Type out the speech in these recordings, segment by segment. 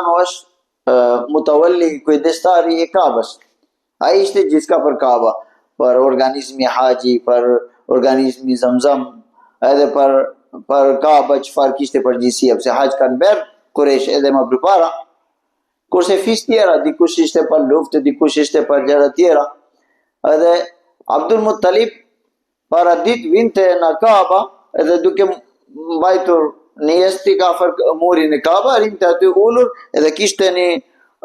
është mutawalli kujdestari i Kabës. Ai ishte gjithçka për Kaba, për organizmi haxhi, për organizmi Zamzam, edhe për për Kaba çfarë kishte përgjegjësia, pse haxh kanë bërë Kurejsh edhe më përpara. Kurse fis tjera, dikush ishte për luftë, dikush ishte për gjëra tjera. Edhe Abdul Muttalib Para ditë vinte në Kaba edhe duke mbajtur një jestik afër murin e Kaba, rrinte aty ulur edhe kishte një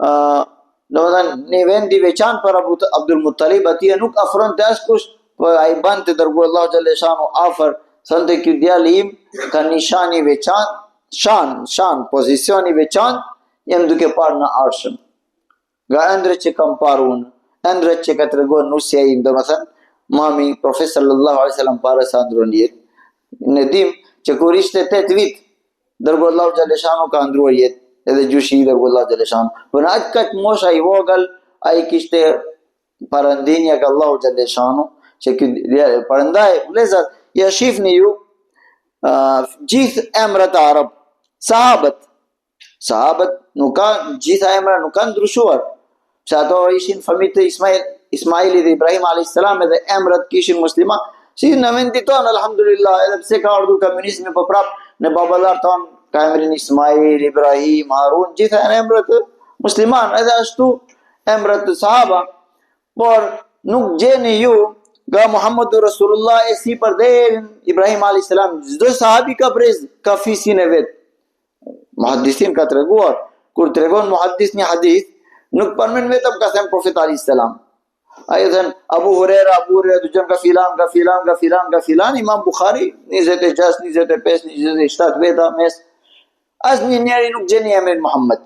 uh, domethënë një vend i veçantë për Abdul Muttalib atje nuk afronte askush, po ai bante dërguar Allahu xhaleshanu afër, thonte ky djali im ka një shan i veçantë, shan, shan, pozicion i veçantë, jam duke parë në arshëm. Nga ëndrrat që kam parë unë, ëndrrat që ka treguar nusja im, domethënë, mami profet sallallahu alaihi wasallam para se ndërron jetë. Ne dim që kur ishte 8 vit, dërguar Allahu xhaleshanu ka ndruar jetë, edhe gjyshi i dërguar Allahu xhaleshanu. Po në atë kaq mosha i vogël, ai kishte parandjenja nga Allahu xhaleshanu, që ky prandaj vëllezër, ja shihni ju uh, gjithë emrat arab, sahabët, Sahabët nuk ka gjitha emra nuk kanë ndryshuar. Se ato ishin fëmijë të Ismail, Ismailit dhe Ibrahim alayhis salam edhe emrat kishin musliman. Si në vendin tonë alhamdulillah, edhe pse ka ardhur komunizmi po prap në baballar ton ka emrin Ismail, Ibrahim, Harun, gjitha janë emrat musliman, edhe ashtu emrat të sahaba. Por nuk gjeni ju nga Muhammedu Rasulullah e sipër deri Ibrahim alayhis salam, çdo sahabi ka brez, ka fisin e vet. Muhaddisin ka treguar, kur tregon muhaddis një hadith, nuk përmend vetëm ka thënë profet alayhis salam. Ai thën Abu Huraira, Abu Huraira dëgjon nga filan, nga filan, nga filan, nga filan, Imam Bukhari 26, 25, 27 veta mes. Asnjë njeri nuk gjeni emrin Muhammed.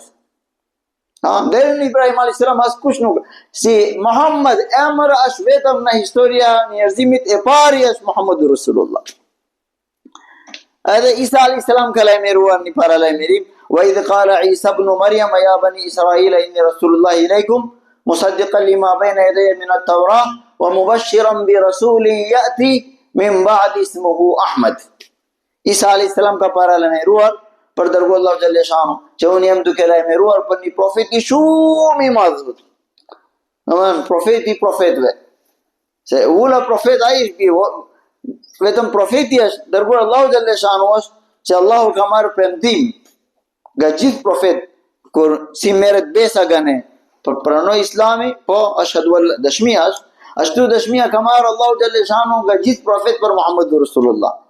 Ha, deri në Ibrahim alayhis salam askush nuk si Muhammed emër është vetëm në historia njerëzimit e pari është Muhammedu Rasulullah. Edhe Isa alayhis salam ka lajmëruar një paralajmërim, wa idh qala Isa ibn Maryam ya bani Israila inni rasulullah ilaykum musaddiqan lima bayna yadayya min at-taurah wa mubashiran bi rasulin ya'ti min ba'di ismuhu Ahmad. Isa alayhis salam ka paralajmëruar për dërguar Allahu xhaleshanu, që unë jam duke lajmëruar për një profet i shumë i madh. Domethënë profeti i profetëve. Se ula profet ai është bi, vetëm profeti është dërguar Allahu xhaleshanu është që Allahu ka marrë premtim nga gjithë profet kur si merret besa nga ne për pranoj islami po ashhadu an dëshmia është ashtu dëshmia ka marrë Allahu xhaleshanu nga gjithë profet për Muhammedu Rasulullah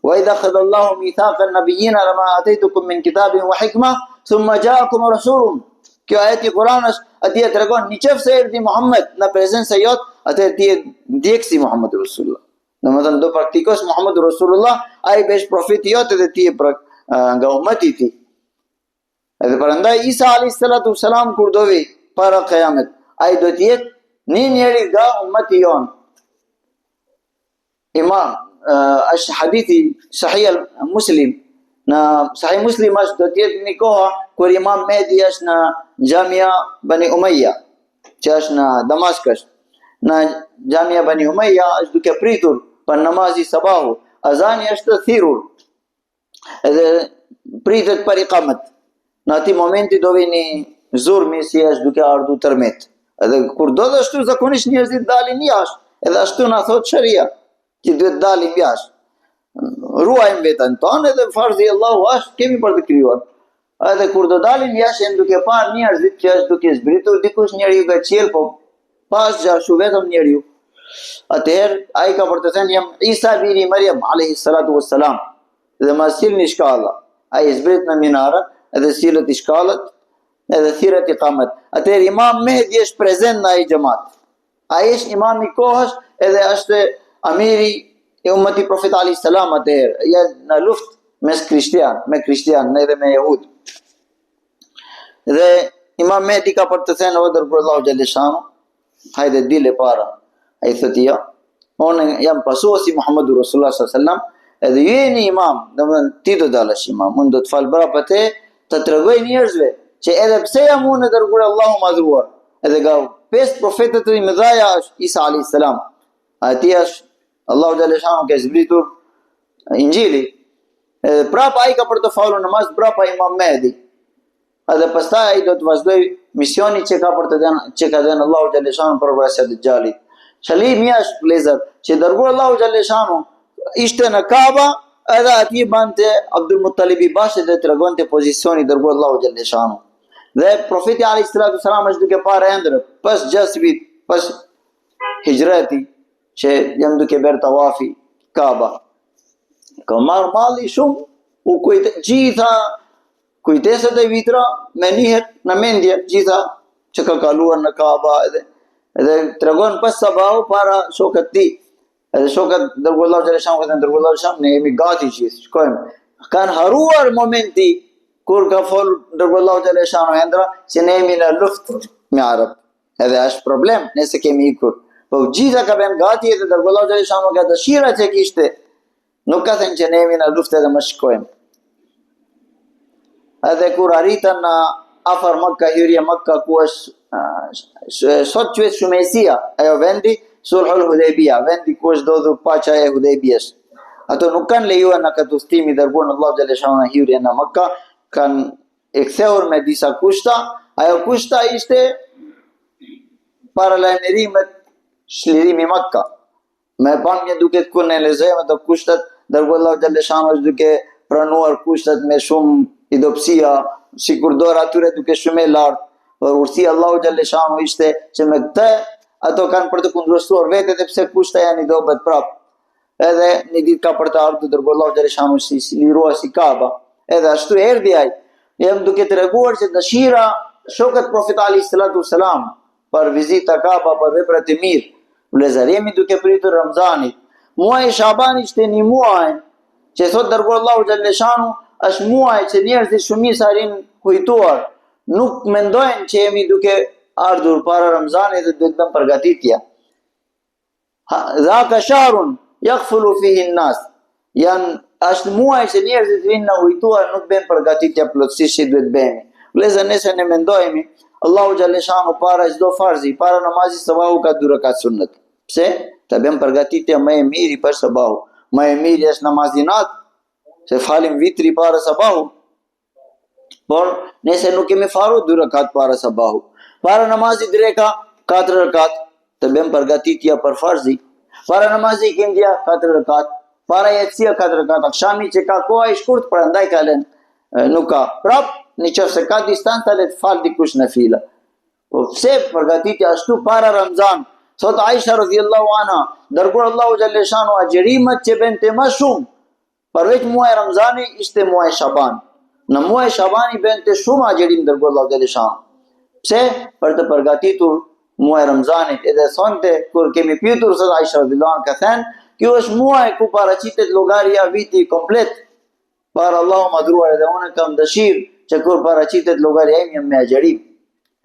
Wa idh akhadha Allahu mithaqa an-nabiyina lama ataytukum min kitabin wa hikma thumma ja'akum rasulun. Kjo ajeti i Kur'anit është atje tregon në qoftë se erdhi Muhammed në prezencë jot, atëherë ti je ndjekësi i Muhammed Rasulullah. Domethënë do praktikosh Muhammed Rasulullah, ai bëhesh profeti jot edhe ti je pra, nga ummeti i tij. Edhe prandaj Isa alayhi salatu wasalam kur do vi para kiamet, ai do të jetë një njeri nga ummeti jon. Imam, është hadithi sahih muslim, në sahih muslim është do të jetë një koha kur imam Mehdi është në xhamia Bani Umayya, që është në Damask është. Në xhamia Bani Umayya është duke pritur për namazi sabahu, azani është thirrur, edhe pritet për ikamet. Në ati momenti do vi një zhurmi si është duke ardhu tërmet. Edhe kur do dhe ashtu zakonisht njerëzit dalin jashtë, edhe ashtu na thot sharia, që duhet dalim jashtë. Ruajmë veten tonë edhe farzi Allahu është kemi për të kryer. Edhe kur do dalin jashtë janë duke parë njerëzit që është duke zbritur dikush njeriu nga qiell, po pa asgjë ashtu vetëm njeriu. Atëherë ai ka për të thënë jam Isa biri Maryam alayhi salatu wassalam. Dhe ma sillni shkalla. Ai zbrit në minara edhe sillet i shkallët edhe thirret ikamet. Atëherë Imam Mehdi është prezent në ai xhamat. Ai është imam i kohës edhe është amiri i ummeti profet alayhi salam atëherë. Ja në luftë mes kristian, me kristian, edhe me jehud. Dhe Imam Mehdi ka për të thënë o dërguar Allahu xhaleshanu, hajde dile para. Ai thotë jo. Unë jam pasues i Muhammedu Rasulullah sallallahu alaihi wasallam, edhe ju jeni imam, domethënë ti do dalësh imam, unë do të fal brapa te, të tregoj njerëzve që edhe pse jam unë e dërguar Allahu madhruar, edhe nga pesë profetët e mëdhaja është Isa alayhis salam. Atij është Allahu xhaleshanu ka zbritur Injili. Edhe prapa ai ka për të falur namaz brapa Imam Mehdi. Edhe pastaj ai do të vazhdoj misioni që ka për të dhënë, që ka dhënë Allahu xhaleshanu për vrasja e Dexhalit. Qëllimi është vëllezër, që i dërguar Allahu xhaleshanu ishte në Kaba, edhe atje bante Abdul Muttalibi bashkë dhe tregonte pozicioni i dërguar Allahu xhaleshanu. Dhe profeti alayhi salatu selam është duke parë ëndrrë pas 6 vit, pas hixhreti që jam duke bërë tavafi Kaba. Ka marrë malli shumë, u kujt gjitha kujtesat e vitra menjëherë në mendje gjitha që ka kaluar në Kaba edhe edhe tregon pas sabahu para shokët tij. Edhe shokët dërguar Allahu xhaleshanu dhe dërguar Allahu xhaleshanu ne jemi gati gjithë, shkojmë. Kanë harruar momenti kur ka fol dërguar Allahu xhaleshanu ëndra që ne jemi në luftë me arab. Edhe është problem nëse kemi ikur. Po gjitha ka bën gati edhe dërguar Allahu xhaleshanu nga dëshira që kishte Nuk ka thënë që ne jemi në luftë edhe më shkojmë. Edhe kur arritën në afër Mëkka, hyrje Mëkka, ku është, sot quhet Shumesia, ajo vendi, Sulhul Hudejbia, vendi ku është ndodhur paqa e Hudejbies. Ato nuk kanë lejuar në këtë udhëtim i dërguar Allahu xhaleshanu në hyrje në Mëkka, kanë e ktheur me disa kushta, ajo kushta ishte paralajmërimet çlirimi Mëkka. Me pamje duket kur ne lexojmë ato kushtet, dërguar Allahu xhaleshanu është duke pranuar kushtet me shumë i dobësia, sikur dora atyre duke shumë e lartë, por urtësia Allahu xhaleshanu ishte që me këtë ato kanë për të kundërshtuar vetë edhe pse kushtet janë i dobët prap. Edhe një ditë ka për të ardhur dërguar Allahu xhaleshanu si, si lirua si Kaba. Edhe ashtu erdhi ai. Jam duke treguar që dëshira shokët profet alayhi salatu selam për vizita Kaba, për vepra të mirë. Vëllezër, jemi duke pritur Ramzanit. Muaji Shaban ishte një muaj që thot dërguar Allahu xhaleshanu, është muaj që njerëzit shumica rrinë kujtuar. Nuk mendojnë që jemi duke ardhur para Ramzanit dhe duhet të bëjmë përgatitje. Dhaka shahrun yaghfulu fihi an-nas. Jan është muaj që njerëzit vinë në hujtuar, nuk bëjnë përgatitje plotësisht si duhet bëjmë. Vëllezër, nëse ne mendohemi, Allahu xhaleshanu para çdo farzi, para namazit sabahu ka dy rekat sunnet. Pse? Të bëjmë përgatitje më e miri për sabahu. Më e miri është namazi natë, se falim vitri para sabahu. Por, nëse nuk kemi falur, dy rekat para sabahu. Para namazit dreka, katër rekat, të bëjmë përgatitja për farzi. Para namazit ikindia, katër rekat. Para jacia, katër rekat. Akshami që ka koha i shkurt, prandaj ka lënë. Nuk ka. Prap, në qoftë se ka distanca, le të falë dikush nafila. Po pse përgatitja ashtu para Ramzan? Thot Aisha radhiyallahu anha, dërguar Allahu xhaleshanu agjërimet që bënte më shumë Përveç muaj Ramzani ishte muaj Shaban. Në muaj Shabani bënte shumë agjërim dërguar Allahu xhaleshanu. Pse? Për të përgatitur muaj Ramzanit. Edhe thonte kur kemi pyetur thot Aisha radhiyallahu anha ka thënë, kjo është muaj ku paraqitet llogaria viti komplet. Para Allahu madhruar edhe unë kam dëshirë që kur paraqitet llogaria ime me agjërim.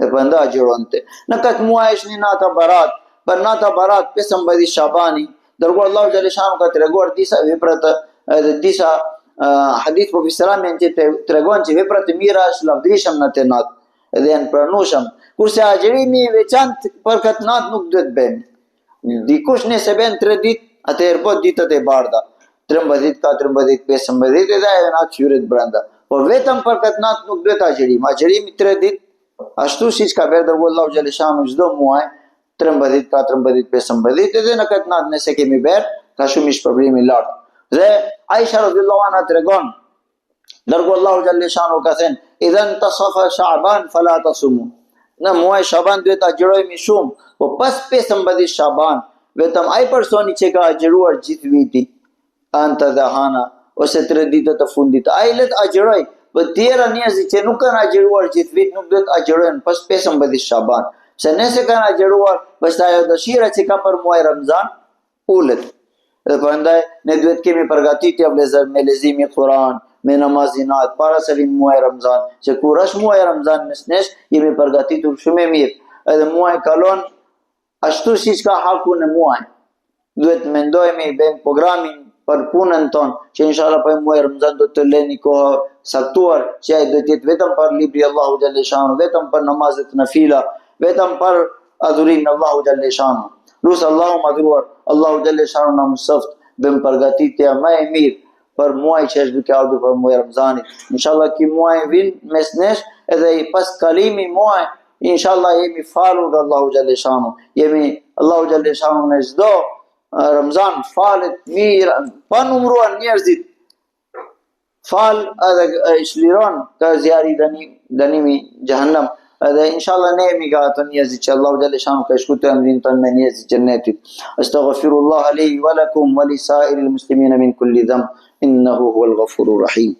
E prandaj agjëronte. Në këtë muaj është një nata barat, për nata barat 15 Shabani, dërguar Allahu xhaleshanu ka treguar disa vepra të edhe disa uh, hadith profeti selam janë që të tregon që veprat e mira është lavdrishëm në atë natë edhe janë pranueshëm. Kurse agjërimi i veçantë për këtë natë nuk duhet bëjmë. Dikush nëse bën 3 ditë, atëherë po ditët e bardha. 13, 14, 15 edhe ajo natë hyret brenda. Por vetëm për këtë natë nuk duhet agjërim. Agjërimi 3 ditë, ashtu siç ka bërë dërguar Allahu xhaleshanu çdo muaj, 13, 14, 15 edhe në këtë natë nëse kemi bërë, ka shumë shpërblim i lartë. Dhe Aisha radhiyallahu anha tregon Dërguar Allahu xhaleshanu ka thënë, "Idha intasafa Sha'ban fala tasumu." Në muaj Shaban duhet të agjërojmë shumë, po pas 15 Shaban, vetëm ai personi që ka agjëruar gjithë viti, enjte dhe hana ose tre ditët e fundit, ai le të agjëroj. Po tjera njerëzit që nuk kanë agjëruar gjithë vit nuk duhet agjërojnë pas 15 Shaban. Se nëse kanë agjëruar, pastaj ajo dëshira që ka për muaj Ramzan, ulet. Dhe prandaj ne duhet kemi përgatitje vëllezër me leximi Kur'an, me namazin natë para se vin muaji Ramzan, se kur është muaji Ramzan mes nesh, jemi përgatitur shumë e mirë. Edhe muaji kalon ashtu siç ka haku në muaj. Duhet të mendojmë i bëjmë programin për punën tonë, që inshallah për muaj Ramzan do të lëni kohë caktuar, që ai do të jetë vetëm për libri Allahu xhaleshanu, vetëm për namazet nafila, vetëm për adhurimin Allahu xhaleshanu. Lus Allahu madhruar, Allahu xhaleshanu na mësoftë, bëjmë përgatitja më e mirë për muaj që është duke ardhur për muaj Ramzanit. Inshallah ky muaj vin mes nesh Edhe pas kalimi muaj, inshallah jemi falur nga Allahu xhalleshanu. Jemi Allahu xhalleshanu në çdo Ramzan falet mirë, pa numruar njerëzit fal edhe e çliron nga zjarri dëni, dënimi xhehenem edhe inshallah ne jemi nga ato njerëzit që Allahu xhalleshanu ka shkruar emrin tonë me njerëzit xhennetit. Astaghfirullah li wa lakum wa li sa'iril muslimin min kulli dhanb innahu huwal ghafurur rahim.